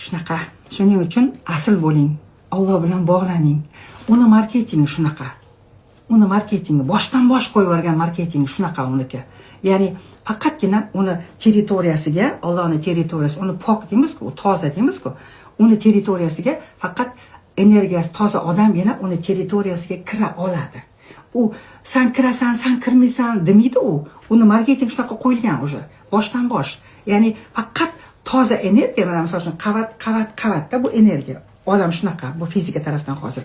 Shunaqa. Shuning uchun asl bo'ling, Olloh bilan bog'laning. Uni marketingi shunaqa, uni marketingi boshdan bosh qo'yib yuborgan, marketingi shunaqa uniki. Ya'ni faqatgina uni territoriyasiga, Ollohni territoriyasi, uni pok deymizku, toza deymizku, uni territoriyasiga faqat energiyasi toza odamgina uni territoriyasiga kira oladi. U "san kirasan, san kirmaysan" demaydi. U, uni marketing shunaqa qo'yilgan уже boshdan bosh. Ya'ni faqat toza energiya. Mana, misol uchun, qavat, qavat, qavatda bu energiya olam shunaqa, bu fizika tarafdan. Hozir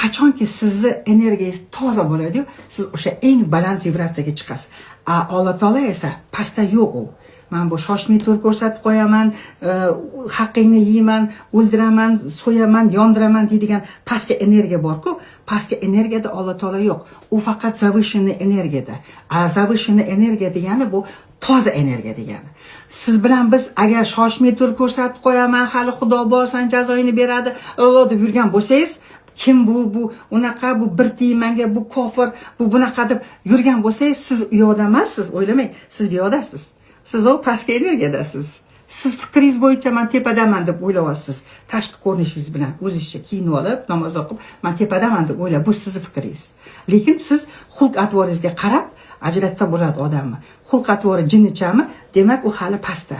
qachonki sizni energiyangiz toza bo'ladiyu, siz o'sha eng baland vibratsiyaga chiqasiz. A Alloh taolo esa pastda yo'q. U "man bu shoshmay tur ko'rsatib qo'yaman, haqqingni yeyman, o'ldiraman, so'yaman, yondiraman" deydigan pastki energiya borku, pastki energiyada Alloh taolo yo'q. U faqat завышенный energiyada. A завышенный energiya degani bu toza energiya degani. Siz bilan biz agar "shoshmay tur, ko'rsatib qo'yaman hali, Xudo bor, san jazoingni beradi" o deb yurgan bo'lsangiz, "kim bu, bu unaqa, bu bir tiyin manga, bu kofir, bu bunaqa" deb yurgan bo'lsangiz, siz u yoqda emassiz, o'ylamang, siz bu yoqdasiz. Siz u pastki energiyadasiz. Siz fikringiz bo'yicha "man tepadaman" deb o'ylayapsiz. Tashqi ko'rinishingiz bilan o'zizcha kiyinib olib, namoz o'qib, "man tepadaman" deb o'ylab, bu sizni fikringiz. Lekin siz xulq atvoringizga qarab ajratsa bo'ladi odamni. Xulq atvori jinnichami, demak, u hali pastda.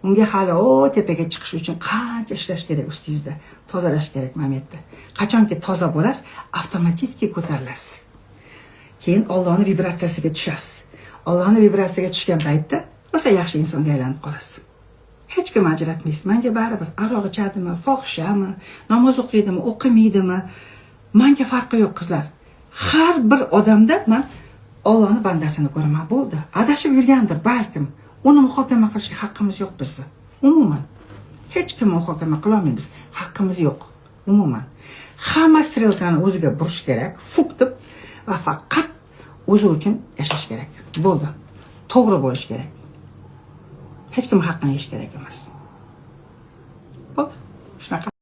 Unga hali o tepaga chiqish uchun qancha ishlash kerak, ustingizda tozalash kerak momentda. Qachonki toza bo'lasiz, avtomatik ko'tarilasiz. Keyin Ollohni vibratsiyasiga tushasiz. Ollohni vibratsiyasiga tushgan paytda rosa yaxshi insonga aylanib qolasiz. Hech kim ajratmaysiz. Manga baribir, aroq ichadimi, fohishami, namoz o'qiydimi, o'qimaydimi, manga farqi yo'q, qizlar. Har bir odamda man Ollohni bandasini ko'raman, bo'ldi. Adashib yurgandir balkim, uni muhokama qilishga haqqimiz yo'q bizni. Umuman hech kimni muhokama qilolmaymiz, haqqimiz yo'q umuman. Hamma strelkani o'ziga burish kerak, fuk deb, va faqat o'zi uchun yashash kerak, bo'ldi. To'g'ri bo'lish kerak, hech kim haqqini yeyish kerak emas, bo'ldi, shunaqa.